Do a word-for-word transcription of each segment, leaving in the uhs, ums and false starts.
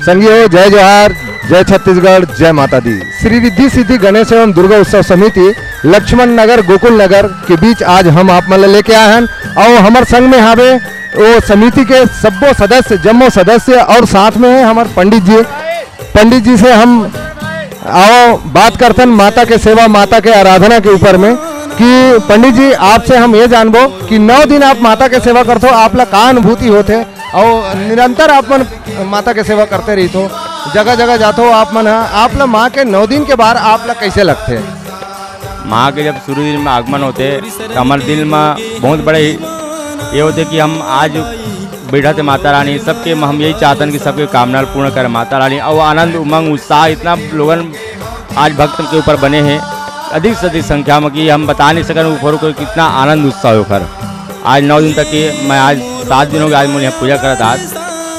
संगी हो, जय जोहार, जय छत्तीसगढ़, जय माता दी। श्री रिद्धि सिद्धि गणेश एवं दुर्गा उत्सव समिति लक्ष्मण नगर गोकुल नगर के बीच आज हम आप मन ल लेके आए हन। अउ हमर संग में हावे वो समिति के सब्बो सदस्य, जम्मो सदस्य, अउ साथ में है हमर पंडित जी। पंडित जी से हम आओ बात करथन माता के सेवा, माता के आराधना के ऊपर में कि पंडित जी, आपसे हम ये जानबो कि नौ दिन आप माता के सेवा करथो, आप ला का अनुभूति होथे? अउ निरंतर आप मन माता के सेवा करते रहिथो, जगह जगह जाथो आप मन ह, आप ला माँ के नौ दिन के बार आप ला कैसे लगथे? माँ के जब शुरू दिन में आगमन होथे, तो हमर दिल में बहुत बड़े ये होथे कि हम आज बैठा थे माता रानी सबके, हम यही चाहतन कि सबके कामना पूर्ण करे माता रानी। और आनंद, उमंग, उत्साह इतना लोगन आज भक्त के ऊपर बने हैं अधिक से अधिक संख्या में कि हम बता नहीं सकन ऊपर को कितना आनंद उत्साह है ओकर। आज नौ दिन तक के, मैं आज सात दिन हो गए, आज मोर यहाँ पूजा करत आज।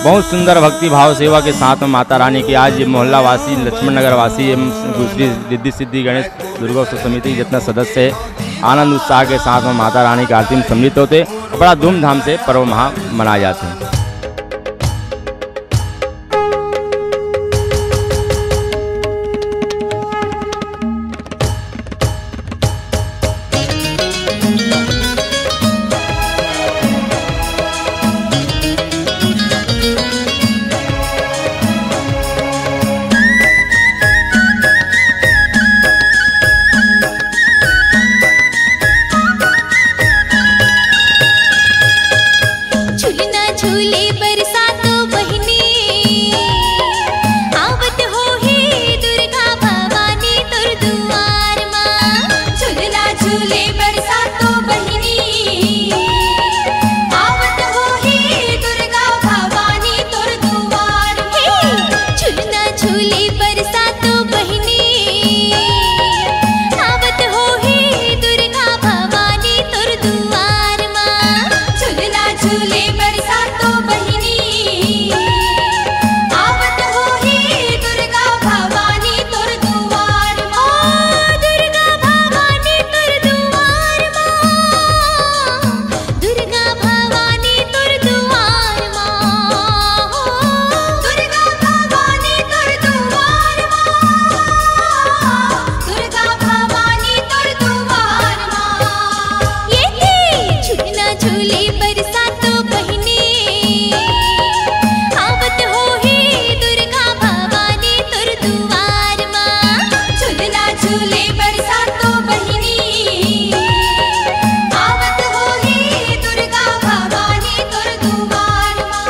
बहुत सुंदर भक्ति भाव सेवा के साथ में माता रानी की आज ये मोहल्ला वासी, लक्ष्मण नगर वासी, ये दूसरी रिद्धि सिद्धि गणेश दुर्गोत्सव समिति के जितना सदस्य है, आनंद उत्साह के साथ में माता रानी के आरती में सम्मिलित होते, बड़ा धूमधाम से पर्व महा मनाए जाते हैं। झुलना झूले बरसातो बहिनी, आवत होही दुर्गा भवानी तोर दुआर मा। झुलना झूले बरसातो बहिनी, आवत होही दुर्गा भवानी तोर दुआर मा। झुलना झूले बरसातो बहिनी, आवत होही दुर्गा भवानी तोर दुआर मा। झुलना झूले बरसातो बहिनी, आवत होही दुर्गा भवानी तोर दुआर मा। दुर्गा भवानी तोर दुआर मा। दुर्गा भवानी तोर दुआर मा। दुर्गा भवानी तोर दुआर मा। दुर्गा भवानी तोर दुआर मा। ये थी झुलना झूले बरसातो बहिनी, आवत होही दुर्गा भवानी तोर दुआर मा। झुलना झूले बरसातो बहिनी, आवत होही दुर्गा भवानी तोर दुआर मा।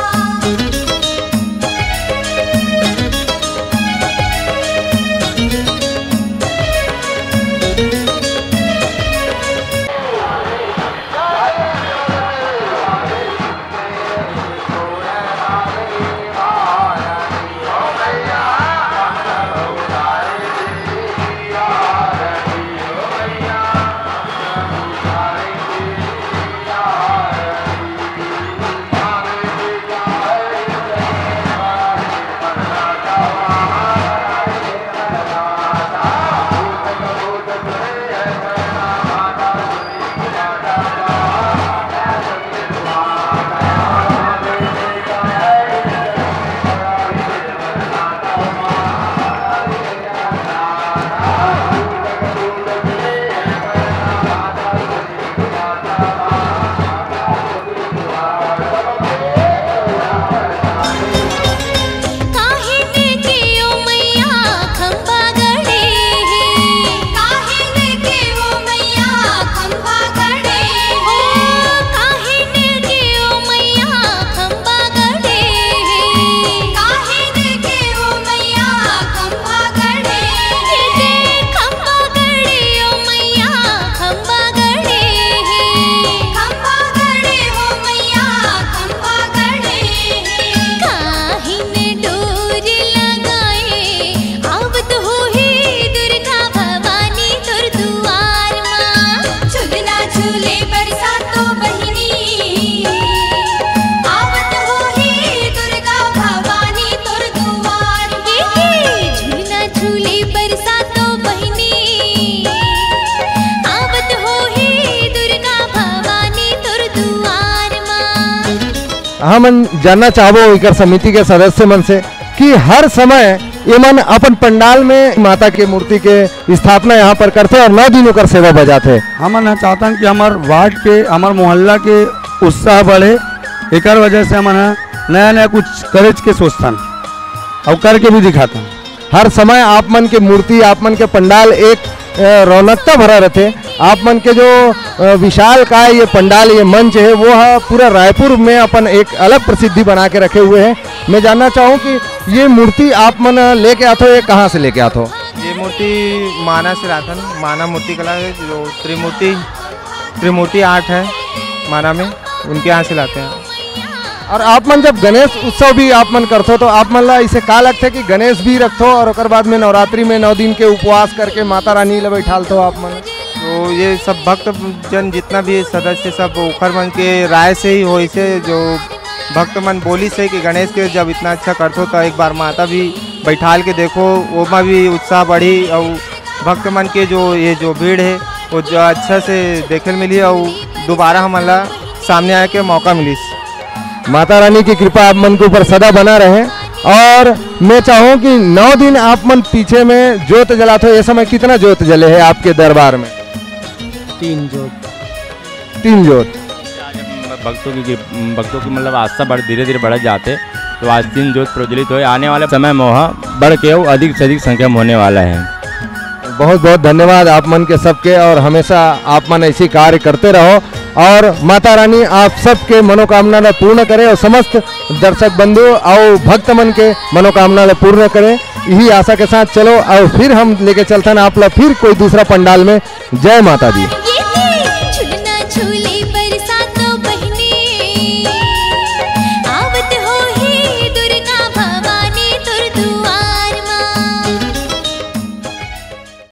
काहिन के ओ मैया खंभा गड़े हे। काहिन के ओ मैया खंभा गड़े हे। ओ काहिन के ओ मैया खंभा गड़े हे। काहिन के ओ मैया खंभा गड़े हे। के खंभा गड़े ओ मैया खंभा गड़े हे। खंभा गड़े हो मैया खंभा गड़े हे। काहिन डोर लगाए, आवत होही दुर्गा भवानी तोर दुआर मा। झुलना झूले बरसातो बहिनी, आवत होही दुर्गा भवानी तोर दुआर मा। झुलना झूले बरसातो बहिनी, आवत होही दुर्गा भवानी तोर दुआर मा। हमन जानना चाहबो एकर समिति के सदस्य मन से कि हर समय ये मन अपन पंडाल में माता के मूर्ति के स्थापना यहाँ पर करथे और नौ दिन ओकर सेवा बजाथे। हमन ह चाहथन कि हमर वार्ड के, हमर मोहल्ला के उत्साह बढ़े, एकर वजह से हमन ह नया नया कुछ करे के सोचथन अउ करके भी दिखाथन। हर समय आप मन के मूर्ति, आप मन के पंडाल एक, अ, रौनकता भरा रथे। आप मन के जो, अ, विशाल काय ये पंडाल, ये मंच है, वो ह पूरा रायपुर में अपन एक अलग प्रसिद्धि बना के रखे हुए हैं। मैं जानना चाहूँ कि ये मूर्ति आप मन लेके आथो, ये कहाँ से लेके आथो? ये मूर्ति माना से लाथन, माना मूर्ति कला है, जो त्रिमूर्ति, त्रिमूर्ति आर्ट है माना में, उनके यहाँ से लाते हैं। और आप मन जब गणेश उत्सव भी आप मन करथो, तो आप मन ला इसे का लगथे कि गणेश भी रखथो और ओकर बाद में नवरात्रि में नौ दिन के उपवास करके माता रानी ला बैठालथो आप मन? तो ये सब भक्त जन जितना भी सदस्य, सब ओखर मन के राय से ही होइसे, जो भक्त मन बोलिस हे कि गणेश के जब इतना अच्छा करथो, तो एक बार माता भी बैठाल के देखो, ओमा भी उत्साह बढ़ी और भक्त मन के जो ये जो भीड़ है, वो जो अच्छा से देखे ल मिली और दोबारा हमन ला सामने आए के मौका मिलिस। माता रानी की कृपा आप मन के ऊपर सदा बना रहे। और मैं चाहूँ कि नौ दिन आप मन पीछे में जोत जलाथो, ये समय कितना जोत जले है आपके दरबार में? तीन जोत। तीन जोत। आज हम भक्तों की, भक्तों की मतलब आस्था बढ़, धीरे धीरे बढ़त जाते, तो आज तीन जोत प्रज्वलित हुए। आने वाले समय मोहा बढ़ के वो अधिक से अधिक संख्या में होने वाला है। बहुत बहुत धन्यवाद आप मन के सबके, और हमेशा आप मन ऐसी कार्य करते रहो, और माता रानी आप सबके मनोकामना ला पूर्ण करे और समस्त दर्शक बंधु और भक्त मन के मनोकामना ला पूर्ण करे। यही आशा के साथ चलो, और फिर हम लेके चलथन आप ला फिर कोई दूसरा पंडाल में। जय माता दी।